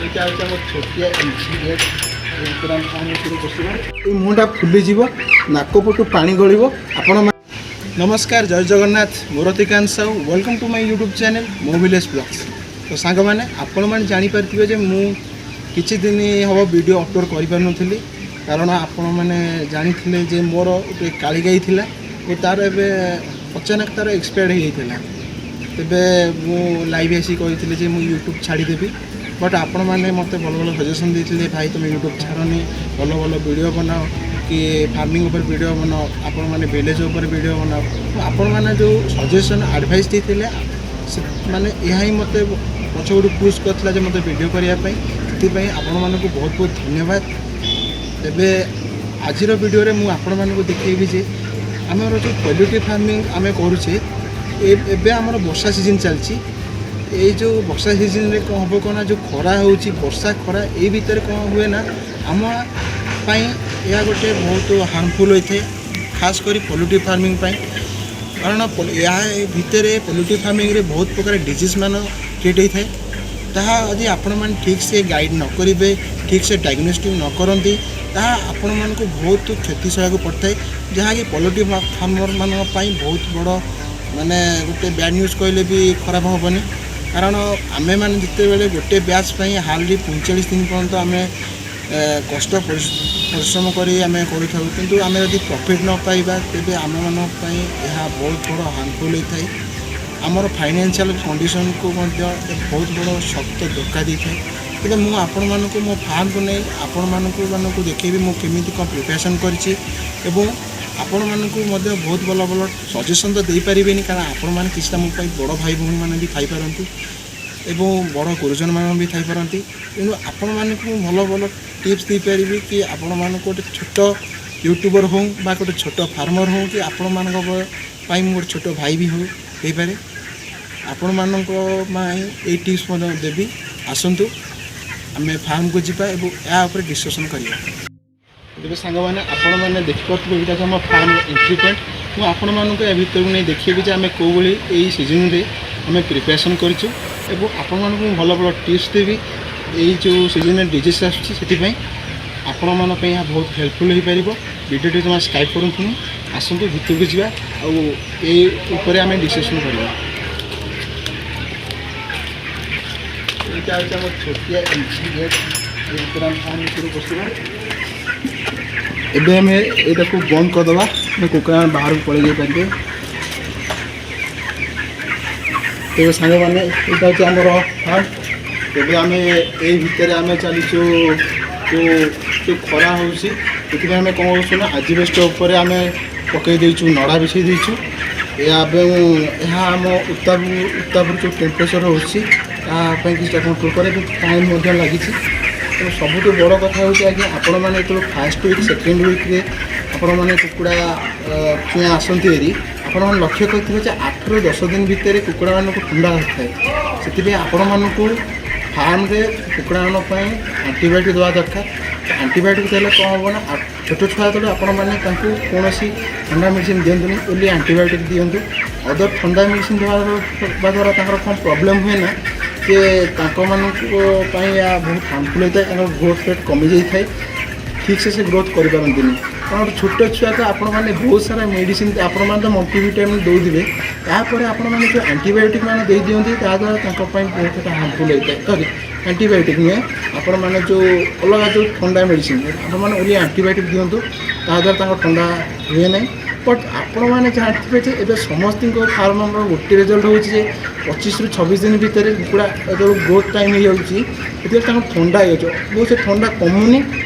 ଏଇଟା ହେଉଛି ଆମ ଛୋଟିଆ ଏଣ୍ଟ୍ରି ଗେଟ୍। ଏ ଭିତରେ ଆମେ ଫାର୍ମ ଭିତରକୁ ପଶିବା। ଏଇ ମୁହଁଟା ଫୁଲିଯିବ, ନାକ ପଟୁ ପାଣି ଗଳିବ। ଆପଣ ନମସ୍କାର, ଜୟ ଜଗନ୍ନାଥ। ମୁଁ Ratikanta Sahu, welcome to my YouTube channel ମୋ ଭିଲେଜ୍ ବ୍ଲଗ୍ସ। ତ ସାଙ୍ଗମାନେ, ଆପଣମାନେ ଜାଣିପାରିଥିବେ ଯେ ମୁଁ କିଛି ଦିନ ହେବ ଭିଡ଼ିଓ ଅପଲୋଡ଼ କରିପାରୁନଥିଲି, କାରଣ ଆପଣମାନେ ଜାଣିଥିଲେ ଯେ ମୋର ଗୋଟେ କାଳି ଗାଈ ଥିଲା ଓ ତା'ର ଏବେ ଅଚାନକ ତା'ର ଏକ୍ସପାୟାର୍ଡ଼ ହେଇଯାଇଥିଲା। ତେବେ ମୁଁ ଲାଇଭ୍ ଆସି କହିଥିଲି ଯେ ମୁଁ ୟୁଟ୍ୟୁବ୍ ଛାଡ଼ିଦେବି। ବଟ୍ ଆପଣମାନେ ମୋତେ ଭଲ ଭଲ ସଜେସନ୍ ଦେଇଥିଲେ, ଭାଇ, ତୁମେ ୟୁଟ୍ୟୁବ୍ ଛାଡ଼ନି, ଭଲ ଭଲ ଭିଡ଼ିଓ ବନାଅ କି ଫାର୍ମିଂ ଉପରେ ଭିଡ଼ିଓ ବନାଅ, ଆପଣମାନେ ଭିଲେଜ୍ ଉପରେ ଭିଡ଼ିଓ ବନାଅ। ତ ଆପଣମାନେ ଯେଉଁ ସଜେସନ୍, ଆଡ଼ଭାଇସ୍ ଦେଇଥିଲେ, ସେ ମାନେ ଏହା ହିଁ ମୋତେ ପଛପଟୁ ପୁସ୍ କରିଥିଲା ଯେ ମୋତେ ଭିଡ଼ିଓ କରିବା ପାଇଁ। ସେଥିପାଇଁ ଆପଣମାନଙ୍କୁ ବହୁତ ବହୁତ ଧନ୍ୟବାଦ। ତେବେ ଆଜିର ଭିଡ଼ିଓରେ ମୁଁ ଆପଣମାନଙ୍କୁ ଦେଖେଇବି ଯେ ଆମର ଯେଉଁ ପଲ୍ୟୁଟ୍ରି ଫାର୍ମିଂ ଆମେ କରୁଛେ, ଏବେ ଆମର ବର୍ଷା ସିଜନ୍ ଚାଲିଛି। ଏଇ ଯେଉଁ ବର୍ଷା ସିଜନ୍ରେ କ'ଣ ହେବ କ'ଣ ନା, ଯେଉଁ ଖରା ହେଉଛି, ବର୍ଷା ଖରା ଏଇ ଭିତରେ କ'ଣ ହୁଏ ନା, ଆମ ପାଇଁ ଏହା ଗୋଟେ ବହୁତ ହାର୍ମଫୁଲ୍ ହୋଇଥାଏ, ଖାସ୍ କରି ପଲ୍ୟୁଟ୍ରି ଫାର୍ମିଂ ପାଇଁ। କାରଣ ଏହା ଭିତରେ ପଲ୍ୟୁଟ୍ରି ଫାର୍ମିଂରେ ବହୁତ ପ୍ରକାର ଡିଜିଜ୍ ମାନ କ୍ରିଏଟ୍ ହୋଇଥାଏ। ତାହା ଯଦି ଆପଣମାନେ ଠିକ୍ ସେ ଗାଇଡ଼ ନ କରିବେ, ଠିକ୍ ସେ ଡାଇଗ୍ନୋଷ୍ଟିକ୍ ନ କରନ୍ତି, ତାହା ଆପଣମାନଙ୍କୁ ବହୁତ କ୍ଷତି ସହିବାକୁ ପଡ଼ିଥାଏ, ଯାହାକି ପଲ୍ୟୁଟ୍ରି ଫାର୍ମରମାନଙ୍କ ପାଇଁ ବହୁତ ବଡ଼ ମାନେ ଗୋଟେ ବ୍ୟାଡ଼ ନ୍ୟୁଜ୍ କହିଲେ ବି ଖରାପ ହେବନି। କାରଣ ଆମେମାନେ ଯେତେବେଳେ ଗୋଟେ ବ୍ୟାଚ୍ ପାଇଁ ହାର୍ଡ଼ଲି 45 ଦିନ ପର୍ଯ୍ୟନ୍ତ ଆମେ କଷ୍ଟ ପରିଶ୍ରମ କରି ଆମେ କରିଥାଉ, କିନ୍ତୁ ଆମେ ଯଦି ପ୍ରଫିଟ୍ ନ ପାଇବା, ତେବେ ଆମମାନଙ୍କ ପାଇଁ ଏହା ବହୁତ ବଡ଼ ହାର୍ମଫୁଲ୍ ହୋଇଥାଏ। ଆମର ଫାଇନାନ୍ସିଆଲ୍ କଣ୍ଡିସନକୁ ମଧ୍ୟ ବହୁତ ବଡ଼ ଶକ୍ତ ଧକ୍କା ଦେଇଥାଏ। ତେବେ ମୁଁ ଆପଣମାନଙ୍କୁ ମୋ ଫାର୍ମକୁ ନେଇ ଆପଣମାନଙ୍କୁ ମାନଙ୍କୁ ଦେଖେଇବି ମୁଁ କେମିତି କ'ଣ ପ୍ରିପାରେସନ୍ କରିଛି ଏବଂ ଆପଣମାନଙ୍କୁ ମଧ୍ୟ ବହୁତ ଭଲ ଭଲ ସଜେସନ୍ ତ ଦେଇପାରିବେନି, କାରଣ ଆପଣମାନେ କିଛିଟା ମୋ ପାଇଁ ବଡ଼ ଭାଇ ଭଉଣୀମାନେ ବି ଥାଇପାରନ୍ତି ଏବଂ ବଡ଼ ଗୁରୁଜନମାନେ ବି ଥାଇପାରନ୍ତି। ତେଣୁ ଆପଣମାନଙ୍କୁ ମୁଁ ଭଲ ଭଲ ଟିପ୍ସ ଦେଇପାରିବି କି ଆପଣମାନଙ୍କୁ ଗୋଟେ ଛୋଟ ୟୁଟ୍ୟୁବର୍ ହେଉ ବା ଗୋଟେ ଛୋଟ ଫାର୍ମର୍ ହେଉ କି ଆପଣମାନଙ୍କ ପାଇଁ ମୁଁ ଗୋଟେ ଛୋଟ ଭାଇ ବି ହେଉ ହେଇପାରେ, ଆପଣମାନଙ୍କ ପାଇଁ ଏଇ ଟିପ୍ସ ମଧ୍ୟ ଦେବି। ଆସନ୍ତୁ, ଆମେ ଫାର୍ମକୁ ଯିବା ଏବଂ ଏହା ଉପରେ ଡିସ୍କସନ୍ କରିବା। ତେବେ ସାଙ୍ଗମାନେ, ଆପଣମାନେ ଦେଖିପାରୁଥିବେ, ଏଇଟା ହେଉଛି ଆମ ଫାର୍ମର ଏଣ୍ଟ୍ରି ପଏଣ୍ଟ। ମୁଁ ଆପଣମାନଙ୍କୁ ଏ ଭିତରକୁ ନେଇ ଦେଖେଇବି ଯେ ଆମେ କେଉଁଭଳି ଏଇ ସିଜନ୍ରେ ଆମେ ପ୍ରିପାରେସନ୍ କରିଛୁ ଏବଂ ଆପଣମାନଙ୍କୁ ମୁଁ ଭଲ ଭଲ ଟିପ୍ସ ଦେବି। ଏଇ ଯେଉଁ ସିଜନ୍ରେ ଡିଜିଜ୍ ଆସୁଛି, ସେଥିପାଇଁ ଆପଣମାନଙ୍କ ପାଇଁ ଏହା ବହୁତ ହେଲ୍ପଫୁଲ୍ ହୋଇପାରିବ। ଭିଡ଼ିଓଟି ଜମା ସ୍କିପ୍ କରନ୍ତୁନି। ଆସନ୍ତୁ, ଭିତରକୁ ଯିବା ଆଉ ଏଇ ଉପରେ ଆମେ ଡିସ୍କସନ୍ କରିବା। ଏଇଟା ହେଉଛି ଆମ ଛୋଟିଆ ଏଣ୍ଟ୍ରି ଗେଟ୍। ଏ ଭିତରେ ଆମେ ଫାର୍ମ ଭିତରକୁ ପଶିବା। ଏବେ ଆମେ ଏଇଟାକୁ ବନ୍ଦ କରିଦେବା, ଆମେ କୁକୁଡ଼ା ବାହାରକୁ ପଳେଇ ଯାଇପାରିବେ। ତେବେ ସାଙ୍ଗମାନେ, ଏଇଟା ହେଉଛି ଆମର ଫାର୍ମ। ତେବେ ଆମେ ଏଇ ଭିତରେ ଆମେ ଚାଲିଛୁ। ଯେଉଁ ଯେଉଁ ଖରା ହେଉଛି, ସେଥିପାଇଁ ଆମେ କ'ଣ କରୁଛୁ ନା, ଆଜବେଷ୍ଟ ଉପରେ ଆମେ ପକାଇ ଦେଇଛୁ, ନଡ଼ା ବିଛେଇ ଦେଇଛୁ। ଏହା ଏବଂ ଏହା ଆମ ଉତ୍ତାପରୁ ଯେଉଁ ଟେମ୍ପରେଚର୍ ହେଉଛି, ତା ପାଇଁ କିଛିଟା କଣ୍ଟ୍ରୋଲ୍ କରେ ଏବଂ ଫ୍ୟାନ୍ ମଧ୍ୟ ଲାଗିଛି। ତେଣୁ ସବୁଠୁ ବଡ଼ କଥା ହେଉଛି ଆଜ୍ଞା, ଆପଣମାନେ ଯେତେବେଳେ ଫାର୍ଷ୍ଟ ୱିକ୍, ସେକେଣ୍ଡ ୱିକ୍ରେ ଆପଣମାନେ କୁକୁଡ଼ା ଚୁଆଁ ଆସନ୍ତି ହେରି, ଆପଣମାନେ ଲକ୍ଷ୍ୟ କରିଥିବେ ଯେ 8ରୁ 10 ଦିନ ଭିତରେ କୁକୁଡ଼ାମାନଙ୍କୁ ଥଣ୍ଡା ହୋଇଥାଏ। ସେଥିପାଇଁ ଆପଣମାନଙ୍କୁ ଫାର୍ମରେ କୁକୁଡ଼ାମାନଙ୍କ ପାଇଁ ଆଣ୍ଟିବାୟୋଟିକ୍ ଦେବା ଦରକାର। ଆଣ୍ଟିବାୟୋଟିକ୍ ଦେଲେ କ'ଣ ହେବ ନା, ଛୋଟ ଛୁଆ ଯେତେବେଳେ, ଆପଣମାନେ ତାଙ୍କୁ କୌଣସି ଥଣ୍ଡା ମେଡ଼ିସିନ୍ ଦିଅନ୍ତୁନି, ଓନ୍ଲି ଆଣ୍ଟିବାୟୋଟିକ୍ ଦିଅନ୍ତୁ। ଅଦର ଥଣ୍ଡା ମେଡ଼ିସିନ୍ ଦେବା ଦ୍ୱାରା ତାଙ୍କର କ'ଣ ପ୍ରୋବ୍ଲେମ୍ ହୁଏ ନା, ଯେ ତାଙ୍କମାନଙ୍କ ପାଇଁ ଏହା ବହୁତ ହାର୍ମଫୁଲ୍ ହୋଇଥାଏ। ତାଙ୍କର ଗ୍ରୋଥ୍ ରେଟ୍ କମିଯାଇଥାଏ, ଠିକ୍ସେ ସେ ଗ୍ରୋଥ୍ କରିପାରନ୍ତିନି। କାରଣ ଗୋଟେ ଛୋଟ ଛୁଆ ତ ଆପଣମାନେ ବହୁତ ସାରା ମେଡ଼ିସିନ୍, ଆପଣମାନେ ତ ମଲ୍ଟିଭିଟାମିନ୍ ଦେଉଥିବେ, ତାପରେ ଆପଣମାନେ ଯେଉଁ ଆଣ୍ଟିବାୟୋଟିକ୍ ମାନେ ଦେଇଦିଅନ୍ତି, ତାଦ୍ୱାରା ତାଙ୍କ ପାଇଁ ବହୁତ ଏଟା ହାର୍ମଫୁଲ୍ ହୋଇଥାଏ। ସରି, ଆଣ୍ଟିବାୟୋଟିକ୍ ନୁହେଁ, ଆପଣମାନେ ଯେଉଁ ଅଲଗା ଯେଉଁ ଥଣ୍ଡା ମେଡ଼ିସିନ୍, ଆପଣମାନେ ଓନ୍ଲି ଆଣ୍ଟିବାୟୋଟିକ୍ ଦିଅନ୍ତୁ, ତାଦ୍ୱାରା ତାଙ୍କ ଥଣ୍ଡା ହୁଏ ନାହିଁ। ବଟ୍ ଆପଣମାନେ ଜାଣିଥିବେ ଯେ ଏବେ ସମସ୍ତଙ୍କ ଫାର୍ମର ଗୋଟେ ରେଜଲ୍ଟ ହେଉଛି ଯେ 25ରୁ 26 ଦିନ ଭିତରେ କୁକୁଡ଼ା ଯେତେବେଳେ ଗ୍ରୋଥ୍ ଟାଇମ୍ ହେଇଯାଉଛି, ସେତେବେଳେ ତାଙ୍କୁ ଥଣ୍ଡା ହେଇଯାଉଛି ଏବଂ ସେ ଥଣ୍ଡା କମୁନି।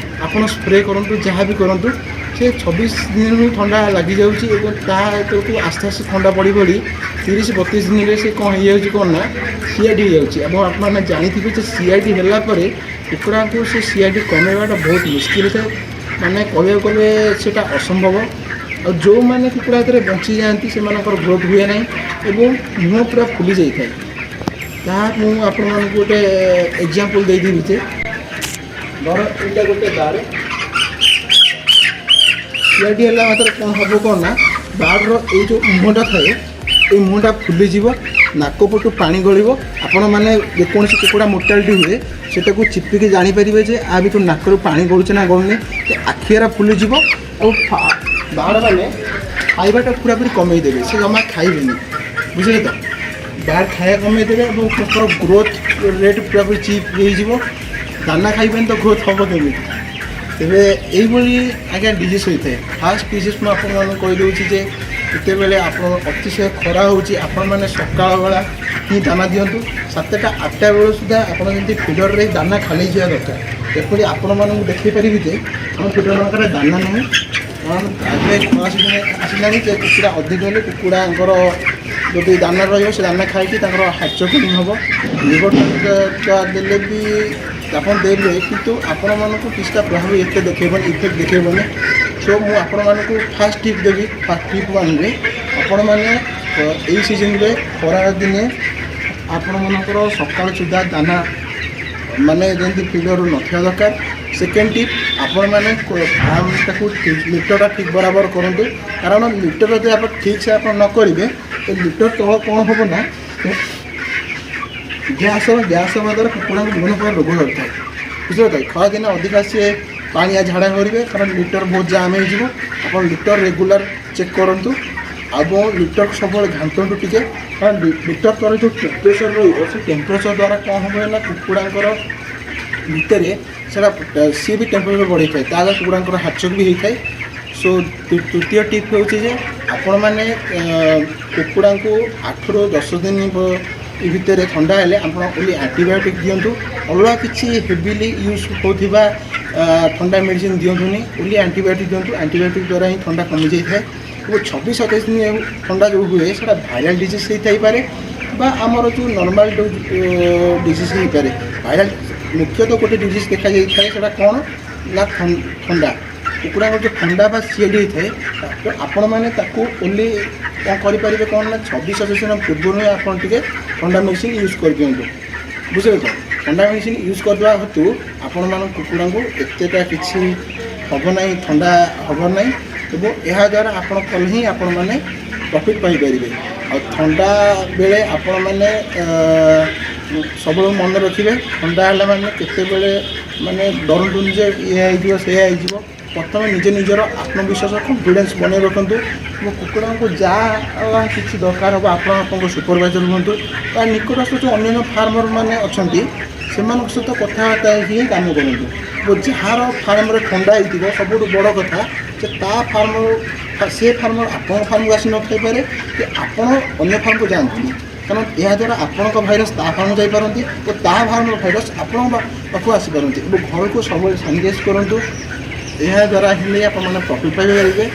ଆପଣ ସ୍ପ୍ରେ କରନ୍ତୁ, ଯାହା ବି କରନ୍ତୁ, ସେ 26 ଦିନରୁ ଥଣ୍ଡା ଲାଗିଯାଉଛି ଏବଂ ତାହା ଯେତେବେଳକୁ ଆସ୍ତେ ଆସ୍ତେ ଥଣ୍ଡା ବଢ଼ି ବଢ଼ି 30-32 ଦିନରେ ସେ କ'ଣ ହେଇଯାଉଛି କ'ଣ ନା, ସିଆଇଡ଼ି ହେଇଯାଉଛି। ଏବଂ ଆପଣମାନେ ଜାଣିଥିବେ ଯେ ସିଆଇଡ଼ି ହେଲା ପରେ କୁକୁଡ଼ାଙ୍କୁ ସେ ସିଆଇଡ଼ି କମେଇବାଟା ବହୁତ ମୁସ୍କିଲ ହେଇଥାଏ, ମାନେ କହିବାକୁ ଗଲେ ସେଇଟା ଅସମ୍ଭବ। ଆଉ ଯେଉଁମାନେ କୁକୁଡ଼ା ଏଥିରେ ବଞ୍ଚିଯାଆନ୍ତି, ସେମାନଙ୍କର ଗ୍ରୋଥ୍ ହୁଏ ନାହିଁ ଏବଂ ମୁହଁ ପୁରା ଫୁଲି ଯାଇଥାଏ। ତାହା ମୁଁ ଆପଣମାନଙ୍କୁ ଗୋଟେ ଏକ୍ଜାମ୍ପଲ୍ ଦେଇଦେବି ଯେ ଧର ଏଇଟା ଗୋଟେ ବାର୍ଡ଼। ସିଆଇଡ଼ି ହେଲା ମାତ୍ରେ କ'ଣ ହେବ କ'ଣ ନା, ବାର୍ଡ଼ର ଏଇ ଯେଉଁ ମୁହଁଟା ଥାଏ, ଏଇ ମୁହଁଟା ଫୁଲିଯିବ। ନାକ ପଟୁ ପାଣି ଗଳିବ। ଆପଣମାନେ ଯେକୌଣସି କୁକୁଡ଼ା ମୋର୍ଟାଲିଟି ହୁଏ, ସେଟାକୁ ଚିପିକି ଜାଣିପାରିବେ ଯେ ଆ ଭିତରୁ ନାକରୁ ପାଣି ଗଳୁଛି ନା ଗଳୁନି। ଆଖିଆରା ଫୁଲିଯିବ ଆଉ ବାର୍ଡ଼ ମାନେ ଖାଇବାଟା ପୁରାପୁରି କମେଇ ଦେବେ, ସେ ଜମା ଖାଇବେନି, ବୁଝିଲେ ତ? ବାର୍ଡ଼ ଖାଇବା କମେଇ ଦେବେ ଏବଂ ତାଙ୍କର ଗ୍ରୋଥ୍ ରେଟ୍ ପୁରାପୁରି ଚିପ୍ ହେଇଯିବ। ଦାନା ଖାଇବେନି ତ ଗ୍ରୋଥ୍ ହେବ କେମିତି? ତେବେ ଏଇଭଳି ଆଜ୍ଞା ଡିଜିଜ୍ ହୋଇଥାଏ। ଫାର୍ଷ୍ଟ ଡିଜିଜ୍ ମୁଁ ଆପଣମାନଙ୍କୁ କହିଦେଉଛି ଯେ ଯେତେବେଳେ ଆପଣ ଅତିଶୟ ଖରା ହେଉଛି, ଆପଣମାନେ ସକାଳ ବେଳା ହିଁ ଦାନା ଦିଅନ୍ତୁ। 7ଟା 8ଟା ବେଳ ସୁଦ୍ଧା ଆପଣ ଯେମିତି ଫିଡ଼ରରେ ଦାନା ଖାଲି ଯିବା ଦରକାର। ଏପରି ଆପଣମାନଙ୍କୁ ଦେଖାଇ ପାରିବି ଯେ ଆମ ଫିଡ଼ରମାନଙ୍କରେ ଦାନା ନାହିଁ, କାରଣ ଏବେ ଖରା ସିଜନ୍ ଆସିଲାଣି ଯେ କୁକୁଡ଼ା ଅଧିକ ହେଲେ କୁକୁଡ଼ାଙ୍କର ଯଦି ଦାନା ରହିବ, ସେ ଦାନା ଖାଇକି ତାଙ୍କର ହାର୍ଟ ଚୋକିଂ ହେବ। ଲିଭର ଦେଲେ ବି ଆପଣ ଦେବେ, କିନ୍ତୁ ଆପଣମାନଙ୍କୁ କିଛିଟା ପ୍ରଭାବ ଏତେ ଦେଖେଇବନି, ଇଫେକ୍ଟ ଦେଖେଇବନି। ସୋ ମୁଁ ଆପଣମାନଙ୍କୁ ଫାର୍ଷ୍ଟ ଟିପ୍ ଦେବି। ଫାର୍ଷ୍ଟ ଟିପ୍ ୱାନ୍ରେ ଆପଣମାନେ ଏଇ ସିଜନ୍ରେ ଖରା ଦିନେ ଆପଣମାନଙ୍କର ସକାଳ ସୁଦ୍ଧା ଦାନା ମାନେ ଯେମିତି ଫିଡ଼ରରୁ ନଥିବା ଦରକାର। ସେକେଣ୍ଡ ଟିପ୍, ଆପଣମାନେ ଫାର୍ମଟାକୁ ଲିଟରଟା ଠିକ୍ ବରାବର କରନ୍ତୁ, କାରଣ ଲିଟର ଯଦି ଆପଣ ଠିକ୍ସେ ଆପଣ ନ କରିବେ, ତ ଲିଟର ତଳ କ'ଣ ହେବ ନା ଗ୍ୟାସ୍ ହେବ। ଗ୍ୟାସ୍ ହେବା ଦ୍ୱାରା କୁକୁଡ଼ାଙ୍କୁ ବିଭିନ୍ନ ପ୍ରକାର ରୋଗ ଧରିଥାଏ, ବୁଝିଲେ ତ? ଖରାଦିନେ ଅଧିକା ସିଏ ପାଣିଆ ଝାଡ଼ା କରିବେ, କାରଣ ଲିଟର ବହୁତ ଜାମ୍ ହେଇଯିବ। ଆପଣ ଲିଟର ରେଗୁଲାର ଚେକ୍ କରନ୍ତୁ ଏବଂ ଲିଟର ସବୁବେଳେ ଘାଣ୍ଟନ୍ତୁ ଟିକେ, କାରଣ ଲିଟର ତଳେ ଯେଉଁ ଟେମ୍ପରେଚର୍ ରହିବ, ସେ ଟେମ୍ପରେଚର୍ ଦ୍ୱାରା କ'ଣ ହେବ ନା କୁକୁଡ଼ାଙ୍କର ଭିତରେ ସେଇଟା ସିଏ ବି ଟେମ୍ପରେଚର୍ ବଢ଼େଇଥାଏ। ତା ଦ୍ୱାରା କୁକୁଡ଼ାଙ୍କର ହାର୍ଟଚୋକ୍ ବି ହେଇଥାଏ। ସୋ ତୃତୀୟ ଟିପ୍ ହେଉଛି ଯେ ଆପଣମାନେ କୁକୁଡ଼ାଙ୍କୁ 8ରୁ 10 ଦିନ ଭିତରେ ଥଣ୍ଡା ହେଲେ ଆପଣ ଓନ୍ଲି ଆଣ୍ଟିବାୟୋଟିକ୍ ଦିଅନ୍ତୁ। ଅଲଗା କିଛି ହେଭିଲି ୟୁଜ୍ ହେଉଥିବା ଥଣ୍ଡା ମେଡ଼ିସିନ୍ ଦିଅନ୍ତୁନି, ଓନ୍ଲି ଆଣ୍ଟିବାୟୋଟିକ୍ ଦିଅନ୍ତୁ। ଆଣ୍ଟିବାୟୋଟିକ୍ ଦ୍ୱାରା ହିଁ ଥଣ୍ଡା କମିଯାଇଥାଏ। ଏବଂ 26-27 ଦିନ ଥଣ୍ଡା ଯେଉଁ ହୁଏ, ସେଇଟା ଭାଇରାଲ୍ ଡିଜିଜ୍ ହେଇଥାଇପାରେ ବା ଆମର ଯେଉଁ ନର୍ମାଲ୍ ଡିଜିଜ୍ ହେଇପାରେ। ଭାଇରାଲ୍ ମୁଖ୍ୟତଃ ଗୋଟେ ଡିଜିଜ୍ ଦେଖାଯାଇଥାଏ, ସେଇଟା କ'ଣ ନା ଥଣ୍ଡା। କୁକୁଡ଼ାଙ୍କର ଯେଉଁ ଥଣ୍ଡା ବା ସିଏଡି ହେଇଥାଏ, ତ ଆପଣମାନେ ତାକୁ ଓନ୍ଲି କ'ଣ କରିପାରିବେ କ'ଣ ନା 26-27 ଦିନ ପୂର୍ବରୁ ହିଁ ଆପଣ ଟିକେ ଥଣ୍ଡା ମେଡ଼ିସିନ୍ ୟୁଜ୍ କରିଦିଅନ୍ତୁ, ବୁଝିଲେ ତ? ଥଣ୍ଡା ମେଡ଼ିସିନ୍ ୟୁଜ୍ କରିଦେବା ହେତୁ ଆପଣମାନଙ୍କ କୁକୁଡ଼ାଙ୍କୁ ଏତେଟା କିଛି ହେବ ନାହିଁ, ଥଣ୍ଡା ହେବ ନାହିଁ ଏବଂ ଏହାଦ୍ୱାରା ଆପଣ କଲେ ହିଁ ଆପଣମାନେ ପ୍ରଫିଟ୍ ପାଇପାରିବେ। ଆଉ ଥଣ୍ଡା ବେଳେ ଆପଣମାନେ ସବୁବେଳେ ମନେ ରଖିବେ, ଥଣ୍ଡା ହେଲା ମାନେ କେତେବେଳେ ମାନେ ଡରନ୍ତୁନି ଯେ ଏଇଆ ହେଇଯିବ, ସେଇଆ ହେଇଯିବ। ପ୍ରଥମେ ନିଜ ନିଜର ଆତ୍ମବିଶ୍ୱାସ, କନଫିଡେନ୍ସ ବନେଇ ରଖନ୍ତୁ ଏବଂ କୁକୁଡ଼ାଙ୍କୁ ଯାହା କିଛି ଦରକାର ହେବ, ଆପଣ ଆପଣଙ୍କ ସୁପରଭାଇଜର ହୁଅନ୍ତୁ ବା ନିକଟସ୍ଥ ଯେଉଁ ଅନ୍ୟାନ୍ୟ ଫାର୍ମର ମାନେ ଅଛନ୍ତି, ସେମାନଙ୍କ ସହିତ କଥାବାର୍ତ୍ତା ହେଇକି ହିଁ କାମ କରନ୍ତୁ। ଏବଂ ଯାହାର ଫାର୍ମରେ ଥଣ୍ଡା ହେଇଥିବ, ସବୁଠୁ ବଡ଼ କଥା ଯେ ତା ଫାର୍ମ ସେ ଫାର୍ମର ଆପଣଙ୍କ ଫାର୍ମକୁ ଆସି ନଥାଇପାରେ କି ଆପଣ ଅନ୍ୟ ଫାର୍ମକୁ ଯାଆନ୍ତୁନି, କାରଣ ଏହାଦ୍ୱାରା ଆପଣଙ୍କ ଭାଇରସ୍ ତା ଫାର୍ମକୁ ଯାଇପାରନ୍ତି ଓ ତା ଫାର୍ମର ଭାଇରସ୍ ଆପଣଙ୍କ ପାଖକୁ ଆସିପାରନ୍ତି। ଏବଂ ଘରକୁ ସବୁବେଳେ ସାନିଟାଇଜ୍ କରନ୍ତୁ। ଏହାଦ୍ୱାରା ହେଲେ ଆପଣମାନେ ପ୍ରଫିଟ୍ ପାଇପାରିବେ।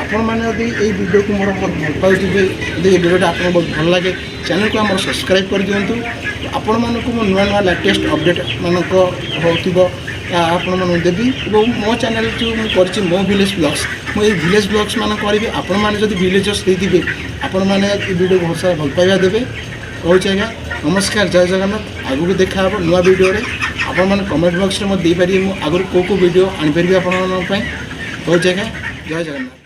ଆପଣମାନେ ଯଦି ଏଇ ଭିଡ଼ିଓକୁ ମୋର ବହୁତ ଭଲ ପାଉଥିବେ, ଯଦି ଏ ଭିଡ଼ିଓଟା ଆପଣଙ୍କୁ ବହୁତ ଭଲ ଲାଗେ, ଚ୍ୟାନେଲକୁ ଆମର ସବସ୍କ୍ରାଇବ୍ କରିଦିଅନ୍ତୁ। ଆପଣମାନଙ୍କୁ ମୁଁ ନୂଆ ନୂଆ ଲାଟେଷ୍ଟ ଅପଡ଼େଟ୍ ମାନଙ୍କ ହେଉଥିବ ଆପଣମାନଙ୍କୁ ଦେବି। ଏବଂ ମୋ ଚ୍ୟାନେଲ୍ ଯେଉଁ ମୁଁ କରିଛି ମୋ ଭିଲେଜ୍ ବ୍ଲଗ୍ସ, ମୁଁ ଏଇ ଭିଲେଜ୍ ବ୍ଲଗ୍ସ ମାନ କରିବି। ଆପଣମାନେ ଯଦି ଭିଲେଜର୍ସ ହେଇଥିବେ, ଆପଣମାନେ ଏ ଭିଡ଼ିଓକୁ ବହୁତ ସାରା ଭଲ ପାଇବା ଦେବେ। ରହୁଛି ଆଜ୍ଞା, ନମସ୍କାର, ଜୟ ଜଗନ୍ନାଥ। ଆଗକୁ ଦେଖା ହେବ ନୂଆ ଭିଡ଼ିଓରେ। ଆପଣମାନେ କମେଣ୍ଟ ବକ୍ସରେ ମୋତେ ଦେଇପାରିବେ ମୁଁ ଆଗରୁ କେଉଁ କେଉଁ ଭିଡ଼ିଓ ଆଣିପାରିବି ଆପଣମାନଙ୍କ ପାଇଁ। ରହୁଛି ଆଜ୍ଞା, ଜୟ ଜଗନ୍ନାଥ।